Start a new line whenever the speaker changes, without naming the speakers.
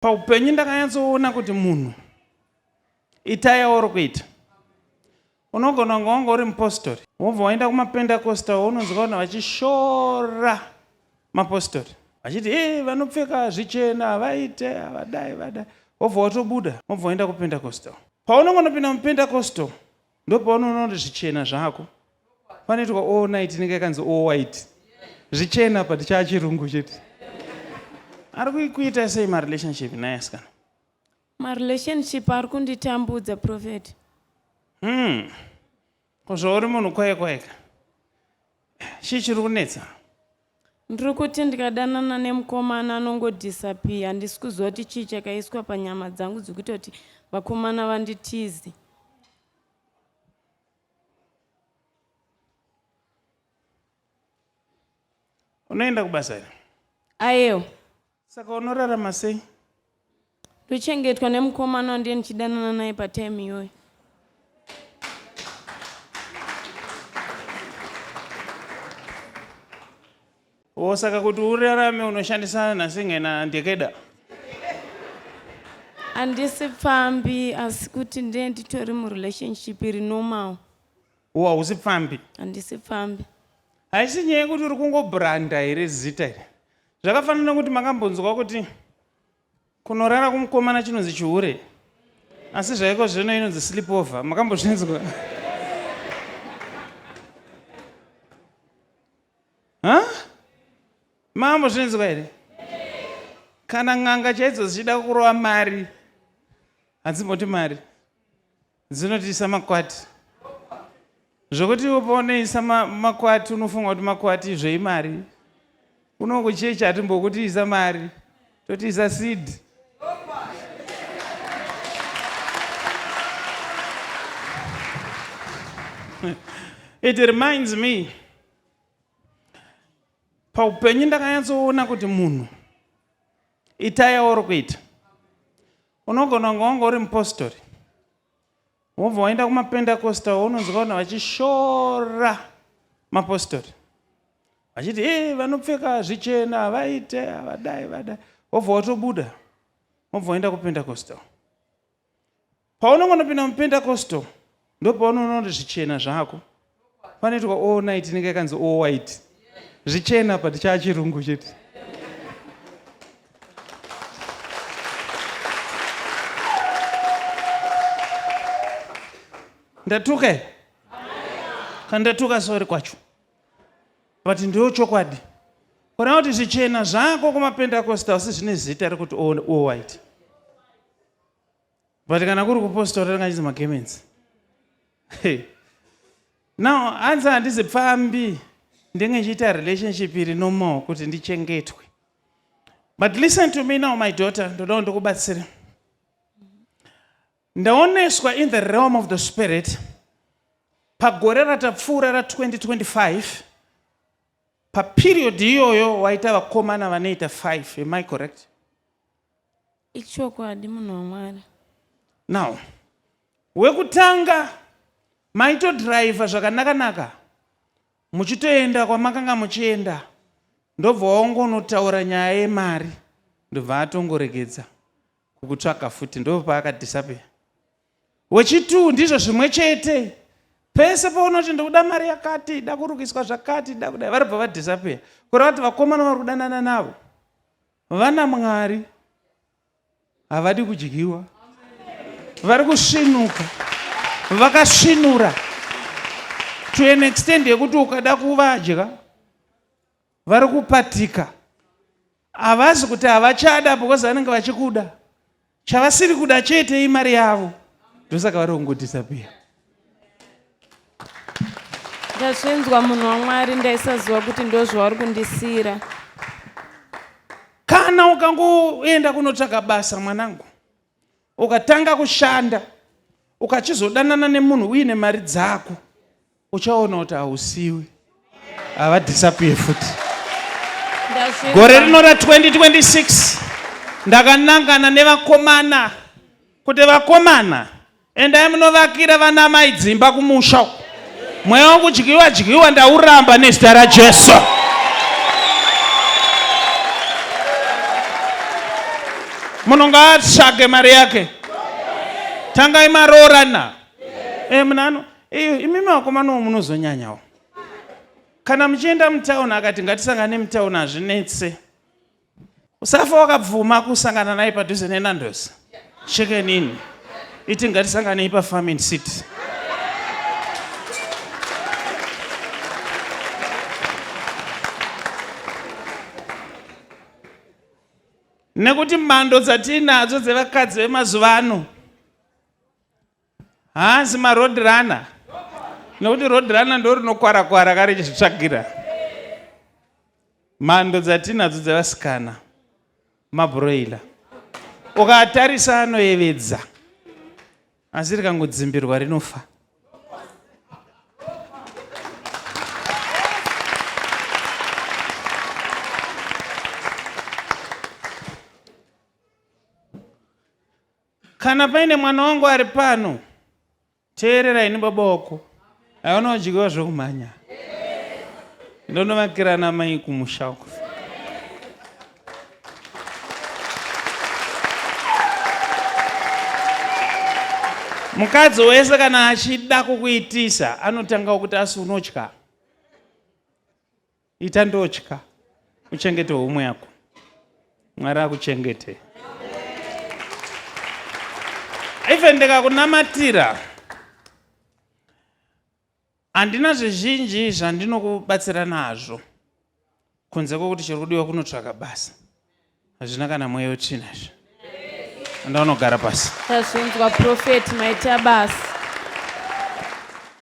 Paupenyu ndakanyatsoona kuti munhu itai yauri kuita. Unogona kunge wanga uri mupostori wobva waenda kumapendacostal unonzwa vanhu vachishora mapostori vachiti e vanopfeka zvichena havaite havadai vadai wobva watobuda wobva waenda kupendacostal. Paunongonopinda mupendacostal ndopaunoona kuti zvichena zvako panoitwa all night inenge yakanzi all white zvichena but chaachirungu chete ari kuita sei marelationship naye asikana
Marelationship ari kunditambudza prophet.
Ko zvauri munhu kwaye kwayeka chii chiri kunetsa?
Ndiri kuti ndikadanana nemukomana anongodisappear handisi kuziva kuti chii chakaiswa panyama dzangu dzikuita kuti vakomana vanditize.
Unoenda kubasa here?
Ayewa.
Saka unorarama sei?
Ndochengetwa nemukomana wandiye ndichidanana naye patime iyoyo.
O saka kuti urarame unoshandisa nasingena ndekeda.
Handisi pfambi asi kuti ndiye nditori murelationship iri normal.
O hausi pfambi?
Handisi pfambi.
Haisi nyaya yekuti uri kungobranda here zita iri. Zvakafanana nekuti makambonzwa kuti kunorara kumukomana chinonzi chihure asi zvaiko zvino inonzi sleep over. Makambozvinzwa? Ha? Makambozvinzwa here? Kana n'anga chaidzo dzichida kurova mari hadzimboti mari. Dzinotiisa makwati zvekuti iwe paunoisa makwati unofunga kuti makwati izvo imari. Kuno kuchechi hatimbokuti isa mari, toti isa seed. It reminds me paupenyu ndakanyatsoona kuti munhu itai yauri kuita. Unogona kunge wanga uri mupostori wobva waenda kumapendacostal unonzwa vanhu vachishora mapostori vachiti e vanopfeka zvichena havaite havadai vadai wobva watobuda wobva waenda kupendacostal. Paunongonopinda mupendacostal ndopaunoona kuti zvichena zvako panoitwa all night inenge yakanzi all white zvichena but chaachirungu chete. Ndatuka here? Kana ndatuka sorry kwacho. But ndiyo chokwadi. Kureva kuti zvichena zvako kumapendacostal asi zvine zita rekuti all white. But kana kuri kupostori ringachinzi magemenzi. Hey. Now hanzi handizi pfambi ndenge ndichiita relationship iri normal kuti ndichengetwe. But listen to me now my daughter, ndoda ndikubatsire. Ndaoneswa in the realm of the spirit pagore ratapfuura ra 2025 paperiod iyoyo waita vakomana vanoita 5 am I correct?
Ichokwadi munhu waMwari.
Now, wekutanga maitodriver zvakanaka-naka muchitoenda kwamakanga muchienda ndobva wangonotaura nyaya yemari ndobva atongoregedza kukutsvaka futi ndopaakadisappear. Wechitu ndizvo zvimwe chete pese paunoti ndikuda mari yakati da kurukiswa zvakati da kudai varibva vadisappear kureva kuti vakomana vari kudanana navo Vana Mwari havadi kudyiwa, vari kusvinuka, vakasvinura to an extent yekuti ukada kuvadya vari kupatika. Havazi kuti havachada because vanenge vachikuda, chavasiri kuda chete imari yavo, ndosaka vari kungodisappear.
Ndazvinzwa munhu waMwari, ndaisaziva kuti ndozvauri kundisiira.
Kana ukangoenda kunotsvaga basa mwanangu, ukatanga kushanda, ukachizodanana nemunhu uine mari dzako, uchaona kuti hausiwi, havadisappear futi. Gore rino ra 2026 ndakanangana nevakomana kuti vakomana Endai munovakira vana amai dzimba kumusha uko. Mweya wekudyiwa dyiwa ndauramba nezita raJesu. Munhu ngaatsvage mari yake. Tangai maroorana. Eh, munhu ano imimi vakomana munozonyanyawo. Kana muchienda mutown akati ngatisangane mutown hazvinetse. Usafa wakabvuma kusangana naye padhuze neNandos. Chicken Inn. Iti ngatisanganei paFarming City. Nekuti mhando dzatiinadzo dzevakadzi vemazuva ano haasi maroad runner, nekuti road runner ndo rinokwara-kwara karichizvitsvagira. Mhando dzatinadzo dzevasikana mabroiler, ukatarisa anoyevedza, asi rikangodzimbirwa rinofa. Kana paine mwana wangu ari pano, teerera ini baba wako, hauna kudyiwa zvokumhanya. Ndonovakirana mai kumusha uko. Mukadzi wese kana achida kukuitisa anotanga kuti asi unotya. Ita ndotya uchengete homwe yako. Mwari akuchengete. Even ndikakunamatira handina zvizhinji zvandinokubatsira nazvo kunze kwokuti chiri kudiwa kunotsvaka basa. Hazvina kana mweya wetsvina izvi. Enda unogara pasi.
Tazvinzwa prophet, maita basa.